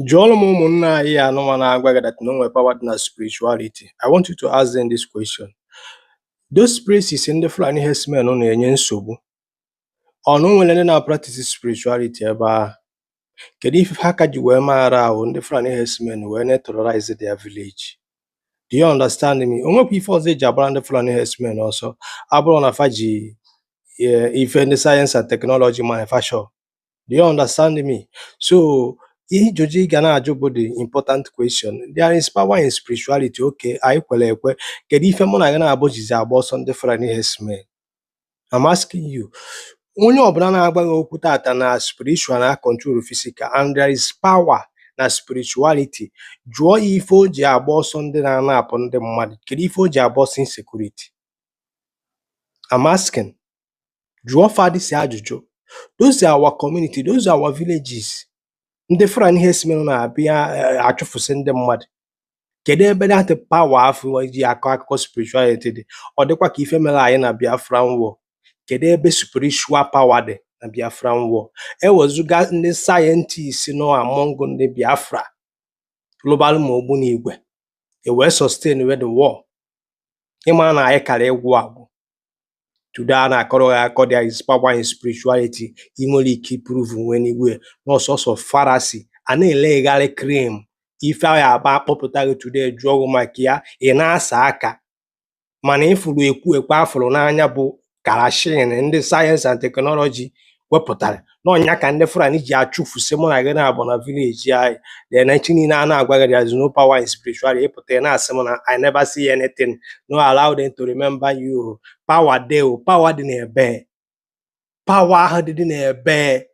Jụọrọ m ụmụnne anyị anụnwa na-agwa gị that na o nwere power dị na spirituality. I want you to ask them this question. Those places ndị Fulani herdsmen na-enye nsogbu, ọ na o nwere ndị na-practice spirituality ebe ahụ? Kedu ife ha ka ji wee mara ahụ ndị Fulani herdsmen wee na-terrorize their village? Do you understand me? O nwekwa ife ọzọ eji agbara ndị Fulani herdsmen ọsọ abụrụ na fa ji ife ndị science and technology manufacture. Do you understand me? So ihe ịjụjụ ị ga na-ajụ bụ the important question. There is power in spirituality. Okay, anyị kwere ekwe. Kedu ife mụ na gị na-abụ jizi agba ọsọ ndị Fulani herdsmen? I'm asking you. Onye ọbụla na-agba gị okwu tata na spiritual na control physical and there is power na spirituality, jụọ ya ife o ji agba ọsọ ndị na-anapụ ndị mmadụ. Kedu ife o ji agba ọsọ insecurity? I'm asking. Jụọ fa this ajụjụ. Those are our community, those are our villages. Ndị Fulani herdsmen na-abịa achụfụsị ndị mmadụ. Kedu ebe that power afọ ji akọ akụkọ spirituality dị? Ọ dịkwa ka ife mere anyị na Biafran War. Kedu ebe spiritual power dị na Biafran War? Ewezuga ndị scientists nọ among ndị Biafra lụbalụ ma ogbunigwe e wee sustain we the war. Ịma na anyị kara ịgwụ agwụ. Today a na-akọrọ gị akọ there is power in spirituality, ị nwere ike prove anywhere n'ọsọsọ fallacy a na-elegharị claim ife ahụ aba akpọpụta gị today jụọ gị maka ya, ị na-asa aka. Mana ịfụrụ ekwu ekwe afụrụ n'anya bụ karashin ndị science and technology wepụtara n'ọnya ka ndị Fulani ji achụfusi mụ na gị na-abụ na village anyị. Then echi niile a na-agwa gị there is no power in spirituality, ịpụta ị na-asị m na I never see anything. No allow them to remember you. Power dey o, power dị n'ebe, power ahụ dị n'ebe.